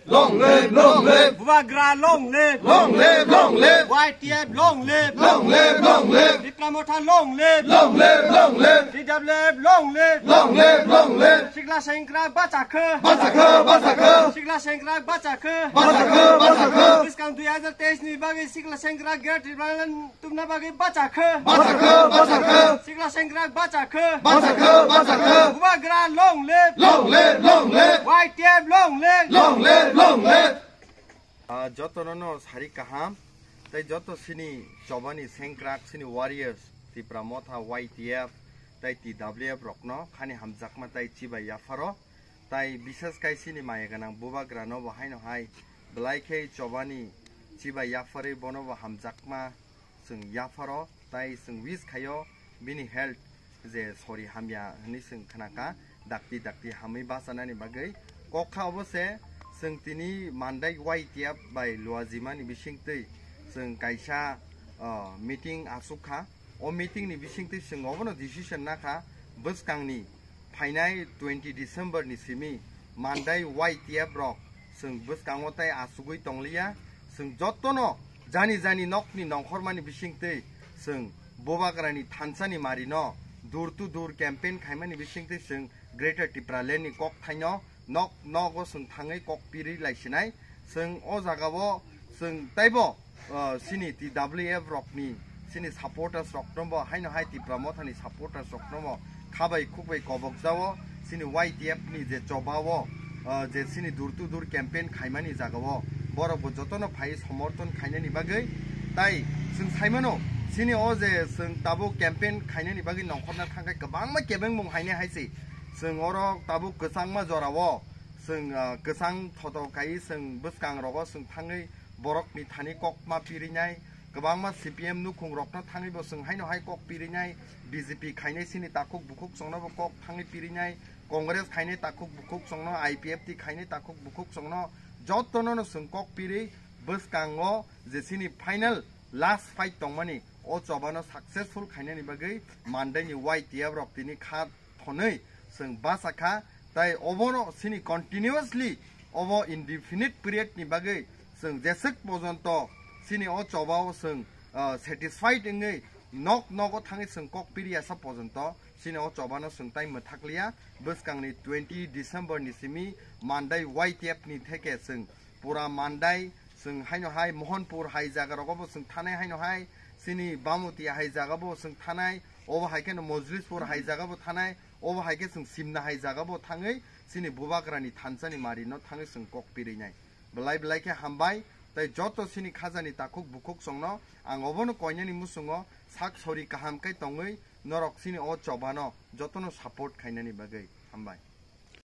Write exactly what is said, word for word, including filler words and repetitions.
Long live, long live. Bubagra long live. Long live, long live. Y T F long live. Long live, long live. Tipra Motha long live. Long live, long live. T W F long live. Long live, long live. Sikla Sengkrak bachakho. Bachakho, bachakho. Sikla Sengkrak bachakho. Bachakho, bachakho. Bwskang dui hajar teis ni bagwi Sikla Sengkrak Greater Tipraland tubna bagwi bachakho. Bachakho, bachakho. Sikla Sengkrak bachakho. Bachakho, bachakho. Bubagra long live. Long live, long live. Y T F long live. Long live, long live. Ah, jotono no sari kaham, tei joto sini chobani sengkrak, sini warriors, Tipra Motha, Y T F, tei T W F rokno khani hamjakma tei chibai yapharo, tei bises kai sini maya gwnang Bubagra no bo haino hai belai khe chobani chibai yapharwi bono bo hamjakma chwng yapharo, tei chwng wish khaio bini health je sori hamya hwnwi chwng khnaka, dakti dakti hamwi bachanani bagwi. Kok kha obo se chwng tini Mandai Y T F bai Luajimani bisingtwi chwng kaisa, ah, meeting achuk kha. O meeting ni bisingtwi chwng obono decision nakha bwskangni phainai twenty December ni simi Mandai Y T F rok chwng bwskango tei achugwi tongliya. Chwng jotono jani jani nokni nongkhormani bisingtwi chwng Bubagrani thansani marino door to door campaign khaimani bisingtwi chwng Greater Tipraland ni kokthaino nok nogo chwng thangwi kok pirwi laisinai. Chwng o jagao chwng teibo, uh, sini T W F rokni, sini supporters rokno bo, haino hai Tipra Mothani supporters rokno bo khabai khukbai kobokjao, sini Y T F ni je chobao, uh, je sini door to door campaign khaimani jagao borok bo jotono phai somorthon khainani bagwi. Tai chwng saimano, sini o je chwng tabuk campaign khainani bagwi nongkhorna thangkhe kwbangma kebengmung haine hai se. Chwng oro tabuk kwchangma jorao chwng, ah, kwchang thoto kai chwng bwskang rogo chwng thangwi borokni thani kok ma pirinai, kwbangma C P M nukhung rokno thangwi bo chwng haino hai kok pirinai, B J P khainai sini takhuk bukhuk chwngno bo kok thangwi pirinai, Congress khainai takhuk bukhuk chwngno, I P F T khainai takhuk bukhuk chwngno, jotono no chwng kok piri bwskango je sini final last fight tongmani o chobano successful khainani bagwi Mandai ni Y T F rok tini kha thonwi chwng bachakha, tai obono sini continuously obo indefinite period ni bagwi chwng jeswk pojonto sini o chobao chwng, ah, satisfied wngwi nok nogo thangwi chwng kok piriya sa pojonto sini o chobano chwng tai mwthakliya. Bwskangni twenty December ni simi Mandai Y T F ni theke chwng pura Mandai, chwng haino hai Mohanpur hai jaga rogo bo chwng thanai haino hai, chini Bamoti hai jaga bo chwng thanai, obo hai kheno Mojlispur hai jaga bo thanai, obo hai khe chwng Simna hai jaga bo thangwi chini Bubagrani thansani mari no thangwi chwng kok pirinai. Belai belai khe hambai, tai joto chini khajani takhuk bukhuk chwngno ang obono koinani muchungo sak sori kaham khe tongwi norok chini o chobano jotono support khainani bagwi hambai.